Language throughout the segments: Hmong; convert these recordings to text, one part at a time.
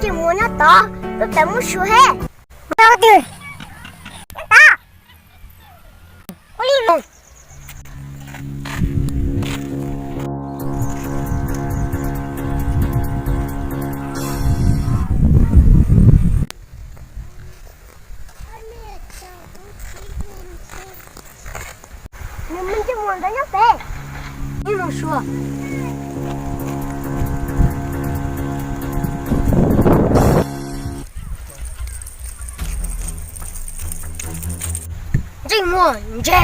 Mus nyob tod, wb pem muab suav he. Mus tod twg? Nyob tod. Ua li mus. Nws me ntsej muag ntawd nyob pem. Ib mus suav. Ntsej muag ntse.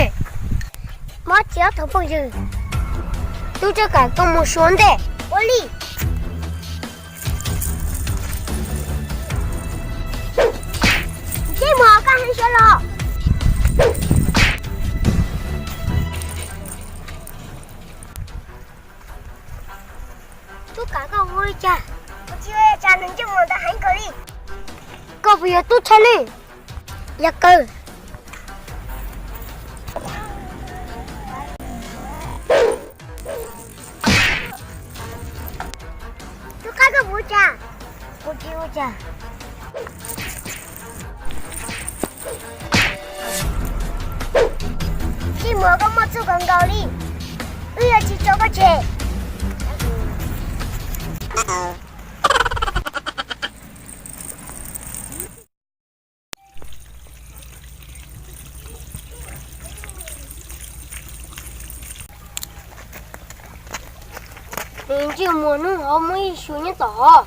Mob tsis ob tug phooj ywg. Tub Tsab Kam, koj mus suav ntej. Ua li. Ntsej muag, koj heev siab los. Tub Kam, koj ua li cas? Kuv tsis ua li cas, nws ntsej muag ntawd heev kawg li. Koj puas yog Tub Tshaj Lwj? Yog kawg. Tub Qaib, koj puas ua cas? Kuv tsis ua cas. Ntsej muag, koj muaj txuj kawg nkaus li, wb yuav tsis tso koj tseg. Ntsej muag, hnub no muaj ib suav nyob tom hov.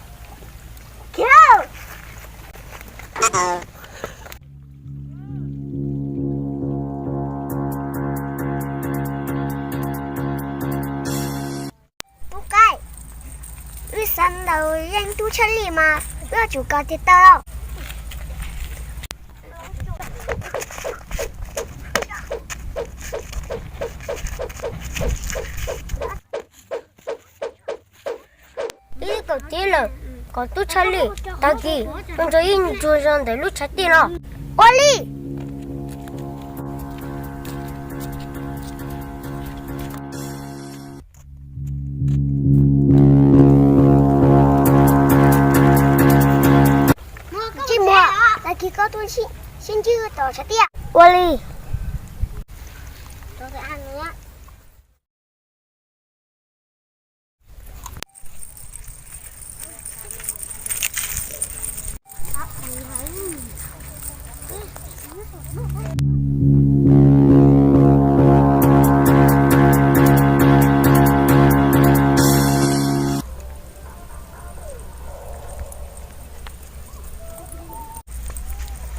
Tub Qaib, wb xav ntaus yeej Tub Tshaj Lwj mas wb yuav tsum kom tig taw. Ib kaum tib lawm, kom Tub Tshaj Lwj tag kis mus nrog ib tug zog ntawm lub tshav tij los. Ua li. Ntsej muag, tag kis koj tuaj sib ntsib tom tshav tij. Ua li.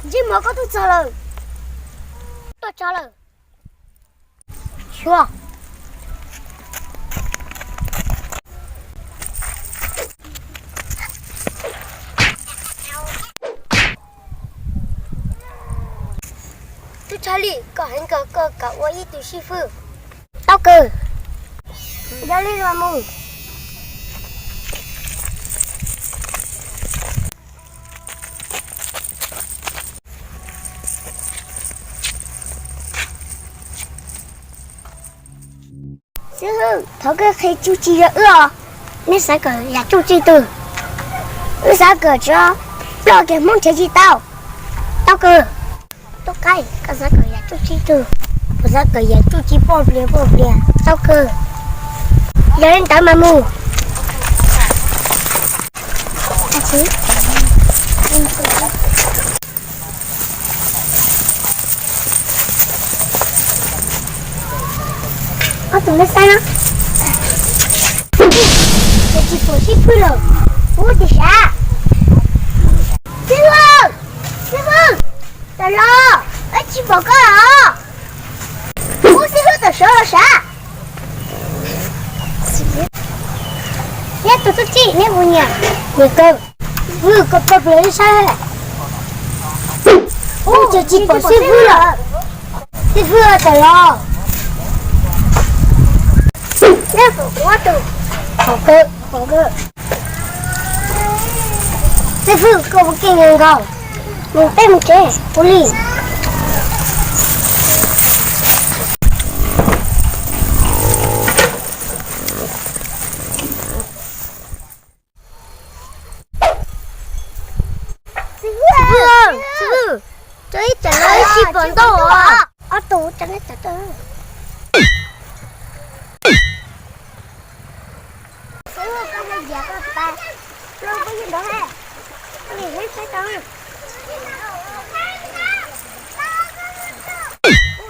Ntsej muag, koj tuaj txog lawm. Tuaj txog lawm. Xyuas. Tub Tshaj Lwj, koj heev kawg, koj kam ua ib tug xib fwb. Tau kawg. Yog li los mus. Xib hwb, thov koj qhia txuj ci rau wb os. Neb xav kawm yam txuj ci twg? Wb xav kawm tso, ploj kiag Hmoob nrhiav tsis tau. Tau kawg. Tub Qaib, koj xav kawm yam txuj ci twg? Kuv xav kawm yam txuj ci poj pliag poj pliag. Tau kawg. Yog li ntawd mas mus. Ob tug me xab no. Ces tsis pom xib fwb lawm. Ub, tim sav. Xib fwb, xib fwb, tam los, wb tsis pom koj os. Ub, xib fwb tam sav los sav. Neb tus tub txib neb puas nyiam? Nyiam kawg. Vwm, koj pog plis ib sab. Ub, ces tsis pom xib fwb lawm. Xib fwb tam los. Neb pom kuv ob tug. Pom kawg, pom kawg. Xib fwb, koj puas keej nkaus? Mus peb mus tsev, ua li. Xib hwb, tso ib tsam no ib tsis pom ntau os. Ob tug tso ib tsam.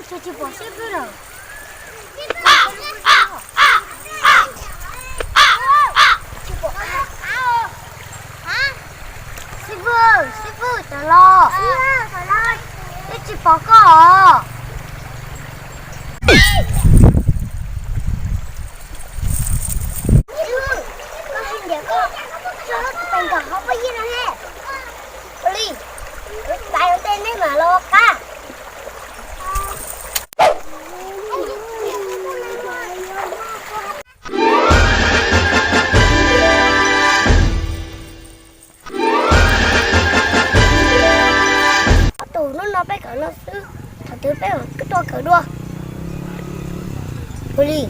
Tsis pom xib hwb lawm. Xib hwb, xib hwb, tawm los, twb tsis pom koj os. Koj hais tias koj tso tus pem nkaum hauv pob zeb no ne. Ua li, kuv xaiv ua ntej neb mam los qab. Ob tug, hnub no peb kawm no xwb, thaum twg peb mam tuaj kawm dua. Ua li.